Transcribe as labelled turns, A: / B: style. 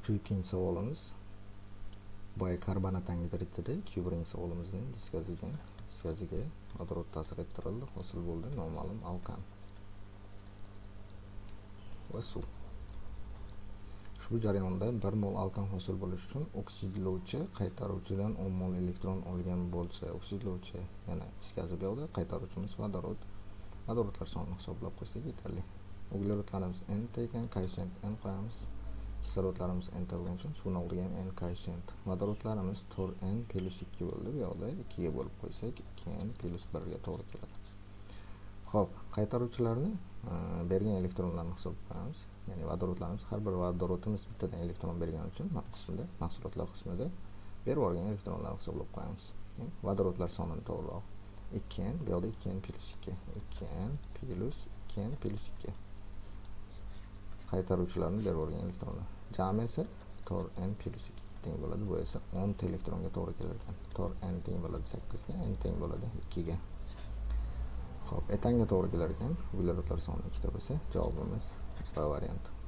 A: 3-2-savolimiz. Boya karbonat angidridida 201-savolimizda is gaziga, is gaziga vodorod ta'sir ettirildi, hosil bo'ldi noma'lum alkan va suv. Ushbu jarayonda 1 mol alkan hosil bo'lishi uchun oksidlovchi qaytaruvchidan 10 mol elektron olgan bo'lsa, oksidlovchi yana is gazi bu yoqda, qaytaruvchimiz vodorod. Vodorodlar sonini hisoblab qo'ysak yetarli. Uglerodlarimiz n ta ekan, koeffitsient n qo'yamiz. Kislorodlarimiz n ta bo'lgani uchun suvni oldiga ham n koeffitsient. Vodorodlarimiz 4n plus 2 bo'ldi. Bu yoqda 2 ga bo'lib qo'ysak, 2n plus 1 ga to'g'ri keladi. Xo'p, qaytaruvchilarni bergan elektronlarni hisoblab qo'yamiz. Ya'ni vodorodlarimiz, har bir vodorodimiz bittadan elektron bergani uchun qismida, mahsulotlar qismida berib yuborgan elektronlarni hisoblab qo'yamiz. Vodorodlar sonini to'g'riroq 2n, bu yoqda 2n plus 2, 2n plus 2n plus 2. Qaytaruvchilarni berib yuborgan elektronlar. Jami esa 4n plus 2 teng bo'ladi. Bu esa 10 ta elektronga to'g'ri kelar ekan. 4n teng bo'ladi 8 ga, n teng bo'ladi 2 ga. Xo'p, etanga to'g'ri kelar ekan. Uglerodlar soni 2 ta bo'lsa, javobimiz B varianti.